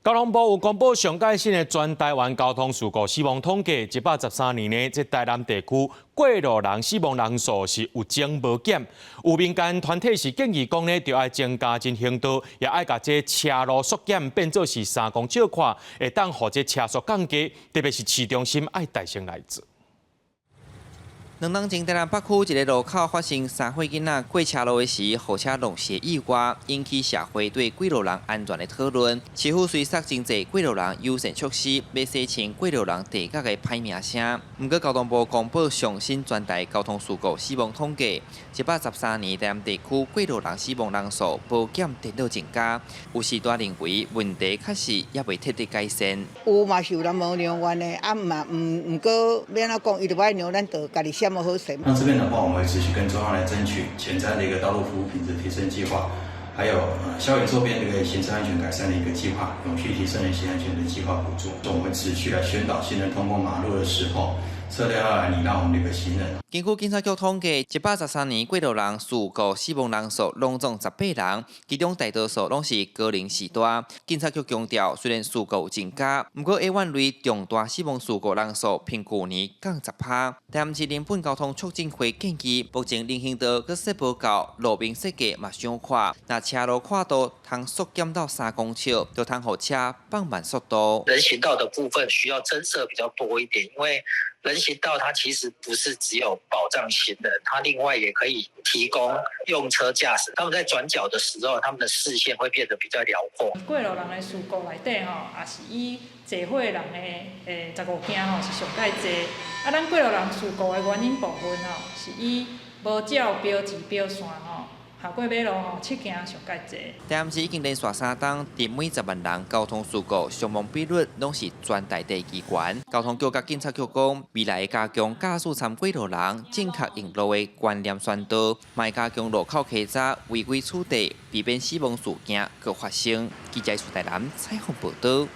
交通部有公布上蓋新的全台灣交通事故死亡統計，113年呢，這台南地區過路人死亡人數是有增無減。有民間團體是建議講呢，著愛增加人行道，也愛共這車路縮減變做是3公尺寬，會當予這車速降低，特別是市中心愛帶先來做。兩冬前，台南北區一个路口發生三歲囡仔過車路的時，予車撞死意外，引起社會對過路人安全的討論。市府雖殺真濟過路人友善措施，欲洗清過路人地角的歹名聲。毋過交通部公布上新全台交通事故死亡統計，113年台南地區過路人死亡人數無減顛倒增加。有時段認為問題確實猶未徹底改善。有嘛是有人無讓彎的，啊嘛毋毋過欲按怎講，伊就愛讓，咱就家己閃好勢。那這邊的話，我們會持續跟中央來爭取前瞻的一個道路服務品質提升計劃，還有校園周邊這個行車安全改善的一個計劃，永續提升人行安全的計劃補助。我們會持續來宣導行人通過馬路的時候，車輛要來禮讓我們這個行人。根據警察局統計，113年過路人事故死亡人數攏總18人，其中大多數攏是高齡序大。警察局強調，雖然事故有增加，毋過永遠類重大死亡事故人數比舊年降10趴。台南市人本交通促進會建議，目前人行道閣設無夠，路面設計嘛傷闊，若車路闊度通縮減到3公尺，就通予車放慢速度。人行道的部分需要增設比較多一點，因為人行道它其實不是只有保障行人，它另外也可以提供用車駕駛。他們在轉角的時候，他們的視線會變得比較遼闊。過路人的事故內底吼，也是以坐火人的15件吼是上蓋濟。啊，咱過路人事故的原因部分吼，是以無照標誌標線吼，跨過馬路吼，七件上蓋濟。台南市已經連續三冬，佇每10萬人交通事故傷亡比率攏是全台第二懸。交通局佮警察局講，未來會加強駕駛摻過路人正確用路的觀念宣導，嘛會加強路口稽查違規取締，避免死亡事件閣發生。記者蘇台南採訪報導。